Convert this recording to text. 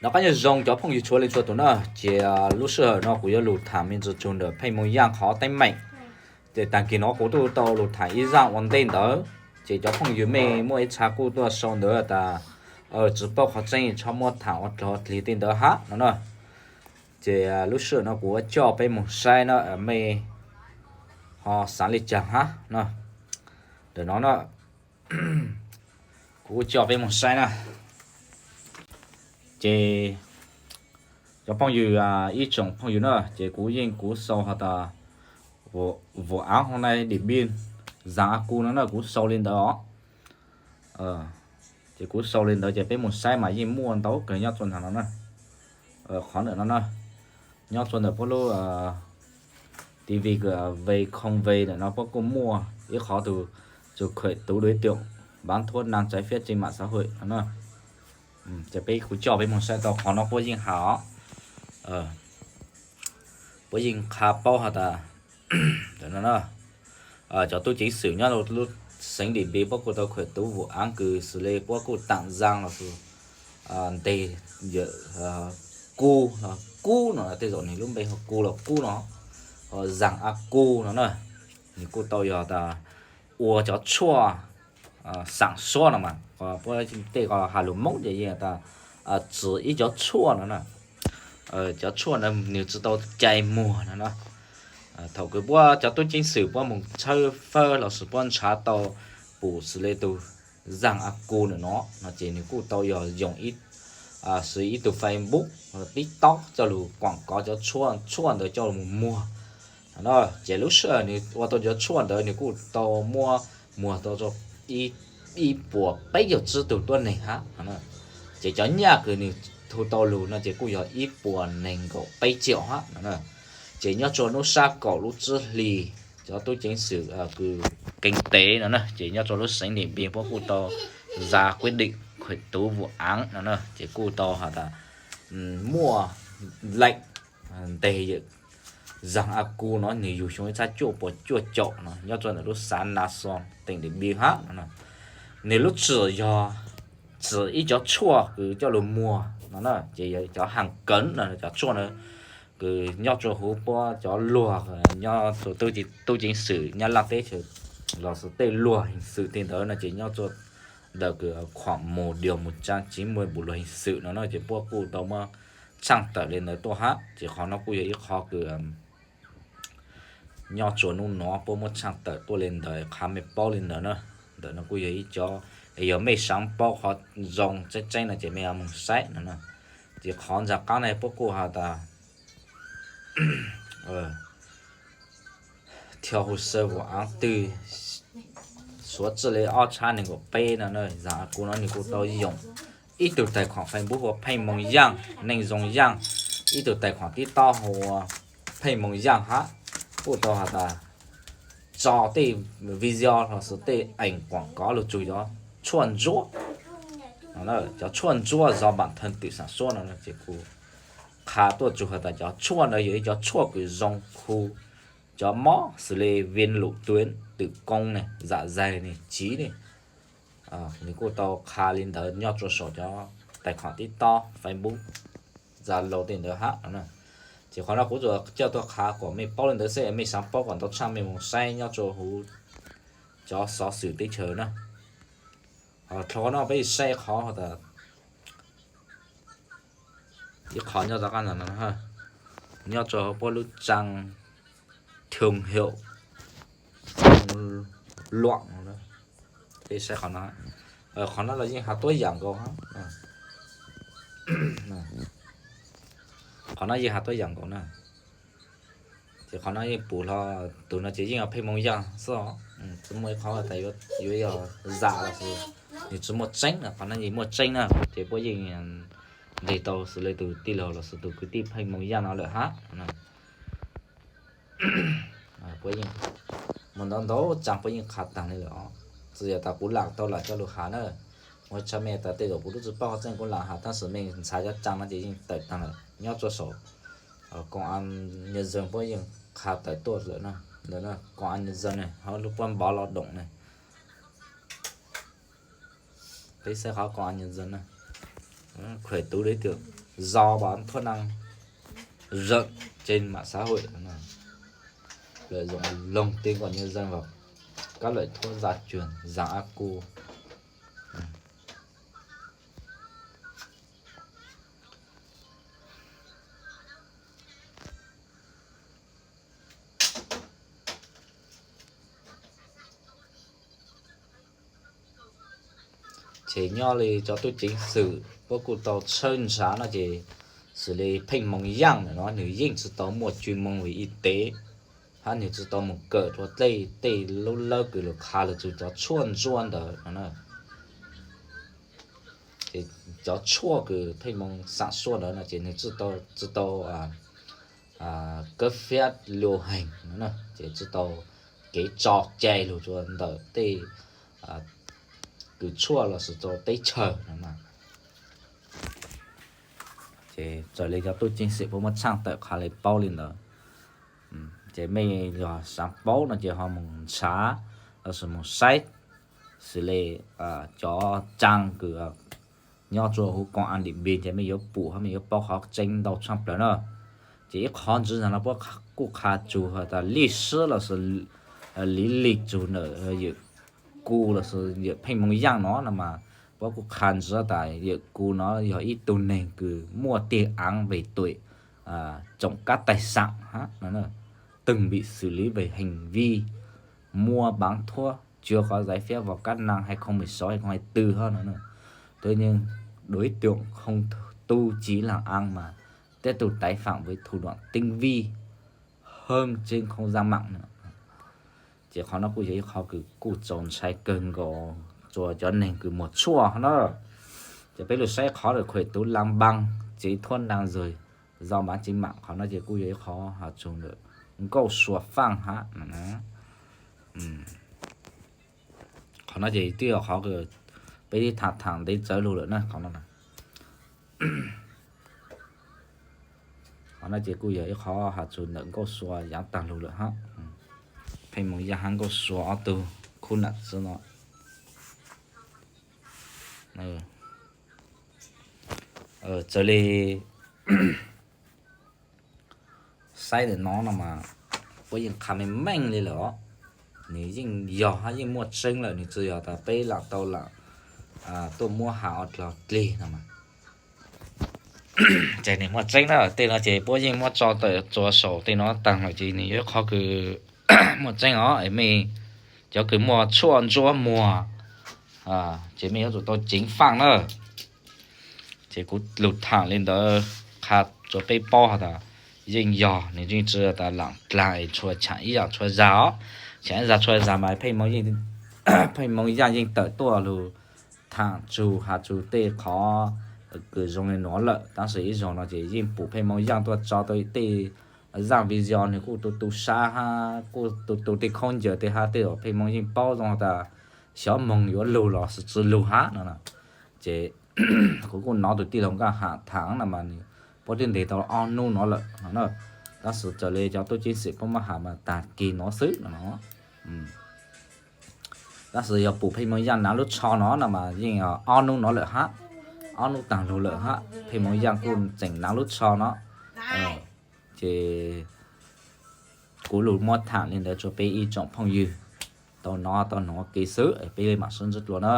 Nov qab nyob zoo cov phooj ywg txhua leej txhua tus na, ces lub sij hawm no kuv yuav lug tham me ntsis txug ntawm Pheej Moos Yaaj qhov teeb meem. Ces taag kis no kuv tuaj tau lug tham ib zaaj ua ntej ntawd, ces cov phooj ywg mej muaj ib txha kuj tuaj sau ntawd tas tsi paub qhov tseeb txhob muab tham ua dlog dlig tej ntawd hab no na. Ces lub sij hawm no kuv yuav coj peb moog saib na, mej ho xaav le caag hab no. Ntawm no na, kuv coj peb moog saib na. Ces cov phooj ywg, ib tsoom phooj ywg na, ces kuv yeej kuv sau has tas vum aav hoo nai dim npij zaag a ku no na, kuv sau le ntawd os. Ces kuv sau le ntawd ces peb moog saib mas yeej muaj ntau kawg nyob rua ntawm no na. Qhov ntawm no na, nyob rua ntawm puab lub TV V không V ntawm no puab kuj muaj ib qhov tug, tug khởi tố đối tượng bán thuốc nam trái phép trên mạng xã hội no na. Ces peb kuv coj peb moog saib tau qhov no puab yeej has os. Puab yeej qha paub has tas, ntawm no na, cov tub ceev xwm nyob lub xeev Điện Biên puab kuj tau khởi tố vụ án kws xws le puab kuj tạm giam los nteg yawm Ku, Kub no, tej zaum nwg lub npe ho Ku los Kub no, Zam A Ku no na. Nwg kuj tau yog tas ua cov tshuaj xam suab no mas, puab tej ko has lug Moob ces yeej tas tsim ib cov tshuaj no na. Cov tshuaj ntawd nwg tsi tau cai muag no na. Thaum kws puab cov tub ceev xwm puab moog tshawb fawb los sis puab nrhav tau pum xws le tug Zam A Ku ntawm no no ces nwg kuj tau yog yoo ib, xws ib tug Facebook, TikTok coj lug kuam kov cov tshuaj ntawd coj lug muag no. Ces lub sij hawm nwg ua tau cov tshuaj ntawd nwg kuj tau muab muag tau ib puas peb caug tsib tug tuab neeg hab. Ces cov nyaj kws nwg thu tau lug no ces kuj yog ib puas neeg nkaum peb caug hab no. Ces nyob rua hnub sab kaum lub tsib hli, cov tub ceev xwm kws kinh tế no na, ces nyob rua lub xeev Điện Biên puab kuj tau ra quyết định khởi tố vụ án no na, ces kuj tau has tas muaj lệnh nteg yawm Zam A Ku no, nwg yug xyoo ib txhab cuaj puas cuaj caum no, nyob rua ntawm lub xav Na Xoo teem Dim Npis hab no. Nwg lub tsim yog tsim ib cov tshuaj kws coj lug muag no na, ces yog cov hàng cấm no, cov tshuaj na kws nyob rua huv puab cov luag, nyob rua tub ceev xwm Nyab Laj teb chaws los sis tej luag hình sự tej ntawd no ces nyob rua ntawm kws khoảng một điều một trăm chín mươi bộ luật hình sự no na, ces puab kuj tau muab tshaaj tawm le ntawd tuaj hab. Ces qhov no kuj yog ib qhov kws nyob rua hnub no puab muab tshaaj tawm tuaj le ntawd, qha mej paub le ntawd na. Ntawm no kuj yog ib cov, yog mej xaav paub qhov zoo tseeb tseeb no ces mej moog saib no na. Ces qhov ntsa qaab na puab kuj has tas theo hồ sơ vụ án từ suav txij le ob txhab neeg nkaum peb no na, Zam A Ku no nwg kuj tau yoo ib tug tài khoản Facebook hu ua Pheej Moos Yaaj, Neej Zoo Yaaj, ib tug tài khoản TikTok hu ua Pheej Moos Yaaj hab, kuj tau has tas tso tej video los sis tej ảnh quảng cáo lug txug cov tshuaj ntsuab, cov tshuaj ntsuab do bản thân tự sản xuất no ces kuj qha tuaj txug has tas cov tshuaj ntawd yog ib cov tshuaj kws zoo khu cov mob xws le viêm lũ tuyến, tử cung ne, dạ dày ne, trí ne. Nws kuj tau qha li ntawd nyob rua saum cov tài khoản TikTok, Facebook, Zalo tej ntawd hab no na. Ces qhov no kuv tsuas coj tuaj qha kom mej paub li ntawd xwb, mej xaav paub kom ntau tshaj mej moog saib nyob rua huv cov xov xwm teb chaws na. Ho dlhau no peb saib qhov tas ib qho nyob rov qab ntawm no, nyob rua huv puab lub trang thương hiệu Phong Luang no, peb saib qhov no. Qhov no los yeej has tuab yaam nkaus, qhov no yeej has tuab yaam nkaus na. Ces qhov no yeej pum hlo, tug no ces yeej yog Pheej Moos Yaaj xwb os. Tsi muaj ib qhov tas yuav yog zam los sis nws tsi muaj tseeb na, qhov no yeej muaj tseeb na, ces puab yeej nteg tau xws le tug tij laug los sis tug kwv tij Pheej Moos Yaaj no lawm hab. Puab yeej muaj ntau ntau trang puab yeej qha taag le lawm os. Tsi yog tas kuv lam tau lam coj lug has na. Muaj tshaj mej tas tej zaum kuv tub tsi paub qhov tseeb kuv lam has, tab sis mej ntxhais cov trang no ces yeej tawm taag lawm nyob rua saum Công an Nhân dân puab yeej qha tawm tuaj lawm na. Ntawm no Công an Nhân dân ne, ho lub puab npov lo doom ne. Peb saib qhov Công an Nhân dân na, khởi tố đối tượng do bán thuốc nam rộng trên mạng xã hội, lợi dụng lòng tin của nhân dân vào các loại thuốc gia truyền, giảm áp cu. Ces nyob li cov tub ceev xwm puab kuj tau tshawb nrhav no ces xws li Pheej Moos Yaaj no nws yeej tsi tau muaj chuyên môn về y tế, hab nws tsi tau mus kawm rua tej, tej lub lawb kws lug qha lug txug cov tshuaj ntsuab ntawd no. Ces cov tshuaj kws Pheej Moos sản xuất ntawd no ces nws tsi tau cấp phép lưu hành no, ces tsi tau kev tso cai lug rua ntawm tej kws tshuaj los sis rua teb chaws no. Ces raws li cov tub ceev xwm puab muab tshaj tawm qha li paub li ntawd. Ces mej yog xaav paub no ces ho mus nrhav los sis mus saib xws li cov trang kws nyob rua huv công an Điện Biên ces mej yuav pum hab mej yuav paub qhov tseeb ntau tshaj plaws na. Ces ib qhov ntxiv ntawm no puab kuj qha txug has tas lij sib los sis lý lịch txug ntawm yawm Cu los sis yawm Pheej Moos Yaaj no no mas puab kuj qha ntxiv tas yawm Cu no yog ib tug neeg kws muaj tiền án về tội trộm cắp tài sản hab, từng bị xử lý về hành vi mua bán thuốc chứa có giấy phép vào các năm hai không mười sáu, hai không hai tư hab no. Thế nhưng đối tượng không tu trí làm ăn mà tiếp tục tái phạm với thủ đoạn tinh vi hơn trên không gian mạng nữa. Ces qhov no kuj yog ib qhov kws kuj txaus ntshai kawg nkaus rua cov neeg kws muag tshuaj no. Ces peb lug saib qhov lawm khởi tố làm bằng chứng thuốc nam giới do bán trên mạng, qhov no ces kuj yog ib qhov has txug ntawm Nkauj Sua Faj hab. Qhov no ces twb yog qhov kws peb tham tham ntev tsawv lug lawm na qhov no. Qhov no ces kuj yog ib qhov has txug ntawm Nkauj Sua yaav taag lug lawm hab. Pheej Moos Yaaj hab Nkauj Sua ob tug khub nam txiv no. Raws li saib ntawm no no mas puab yeej qha meej meej li lawm os. Nws yeej yog hab yeej muaj tseeb lawm, nws tsi yog tas peb lam tau lam tuaj muab has ua dlog dlig no mas. Ces nws muaj tseeb na, tej no ces puab yeej muab tso tawm txuas saum tej no taag lawm ces nws yog ib qhov kws muaj tseeb os. Es mej cov kws muaj tshuaj ntsuab muag ces mej yuav tsum tau ceev faj na. Ces kuv lug tham li ntawd qha rua peb paub has tas yeej yog nws yeej tsi tas lam dlaag es tshua tshaam ib yaam tshua zag os. Tshaam ib zag tshua zag mas Pheej Moos Yaaj yeej tawm tuaj lug tham txug has txug tej qhov kws zoo li nuav lawm, tab sis ib zaug no ces yeej pum Pheej Moos Yaaj tuaj tso tau tej zaaj video nws kuj tu tu sab hab kuj tu tu tej khaub ncaws tej hab tej uas Pheej Moos Yaaj paub zoo tas xyov moog yuav lug los tsi lug hab no. Ces kuv kuj nov tus tij laug Nkaj Ham tham no mas nws puab twb ntes tau ob nub no lawm no na. Tab sis raws li cov tub ceev xwm puab muab has mas taag kis no xwb no. Tab sis yog pum Pheej Moos Yaaj naav lub tsho no no mas yeej ob nub no lawm hab, ob nub taag lug lawm hab, Pheej Moos Yaaj kuj tseem naav lub tsho no. Ces kuv lug muab tham li ntawd rua peb ib tsoom phooj ywg tau nov tau noog ua ke xwb, peb mam sib ntsib dlua na.